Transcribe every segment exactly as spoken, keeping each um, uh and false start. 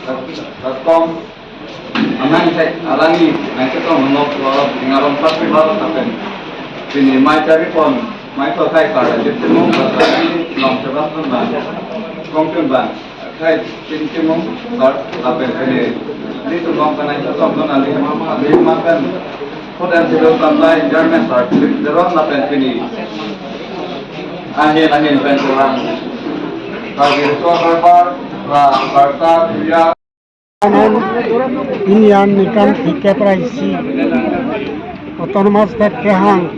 Kostom, amang thek arani, nangketong nok lo, ngarong pas pibar lapen pini mai chari pon, mai to thai par, jit timung, pas arani, long sebab pun bang, kong pun bang, thai tim timung, par, lapen pini, di tumong kanai kostom pun ali, ali makan, hotel silo tanlai, German par, deron lapen pini, ahin ahin pen kurang, bagi tua berbar, ra, barta, ya, Pini an ningkan phlikep ra isi Autonomous State kehang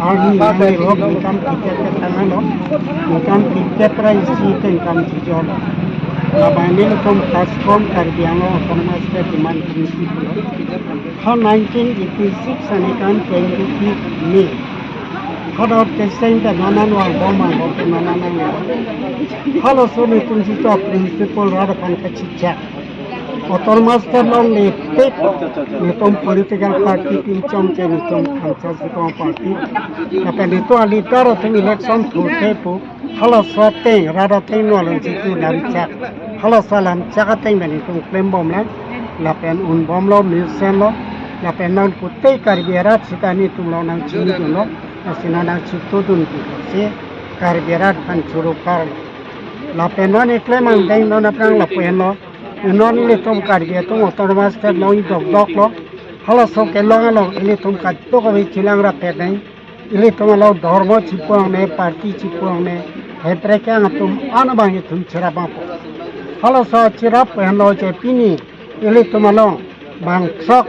arni nanglirok ningkan phlikep ketang lo, ningkan phlikep ra isi ke ningkan chijor. Labang nelitum Kostom Karbi Anglong Autonomous State Demand Committee pulo. Ha nineteen eighty six aningkan twenty-fifth May. Kadot keseng te nanan wang bom wang bom te nanan nang. Halaso nelitum sita principle rat aphan kachechak. Autonomous State longle tik nelitum political party pinchong ke nelitum Khamsat Sikong party. Lapen nelitum a-leader atum election thurthe pu halaso ateng, rat ateng no alam situ lamchak. Halaso alamchak ateng pen nelitum klem bomlang. Lapen un bomlo, mesen lo. Lapen non kute Karbi arat sita nelitum lo nangchinidunlo. Lasi non nangchitudun pusi Karbi arat aphan choro karlo. Lapen non eklem angdeng non aphrang lapu henlo. Non ilitum Karbi atum Autonomous State long dokdoklo. Halaso kelong along ilitum kadokave chelang rapet nang. Ilitum along dhormo chipu angne, party chipu angne, heprek ang atum anabang itum cherap apo. Halaso cherap henlo je pini ilitum along bang throk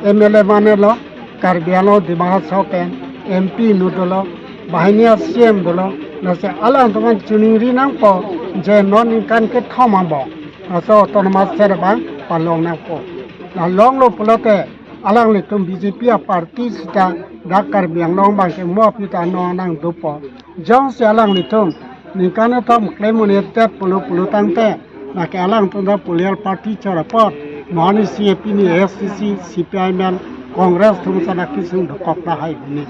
M L A mane lo, Karbi Anglong Dima Hasao pen M P nu dolo, banghini a-C M dolo, lasi alangtum aphan chiningri nangpo je non ningkan kethom angbong laso Autonomous State abang palong nangpo. La longlo pulote alanglitum B J P a-party sita dak Karbi Anglong abang ke mo aphi ta non nang dopo. Jongsi alanglitum ningkan kethom klem un-edet pulo pulo tangte, lake alangtum ta political party chor apot, non isi pini A S D C, C P I M L, Congress atum sana kesung dokok lahai bini.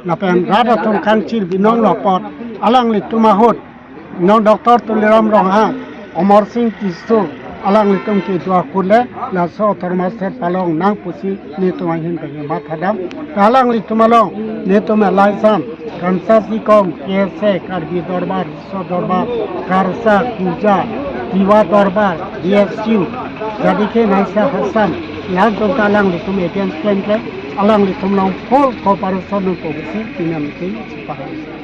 Lapen rat atum kangchir binong lo apot, alanglitum ahut, non Doctor Tuliram Ronghang, Amarsing Tisso, alanglitum kedo akut le laso Autonomous State palong nang pusi nelitum ahin pen mathadam. Alanglitum along nelitum alaisan Khamsat Sikong, K S A, Karbi Dorbar, Riso Dorbar, KARSA, KUJA, Tiwa Dorbar, D S U, Jadikhe Naisha Hassan, latum ta alanglitum against klemkle, alanglitum along full cooperation nangpo pusi pini an meeting sipahang.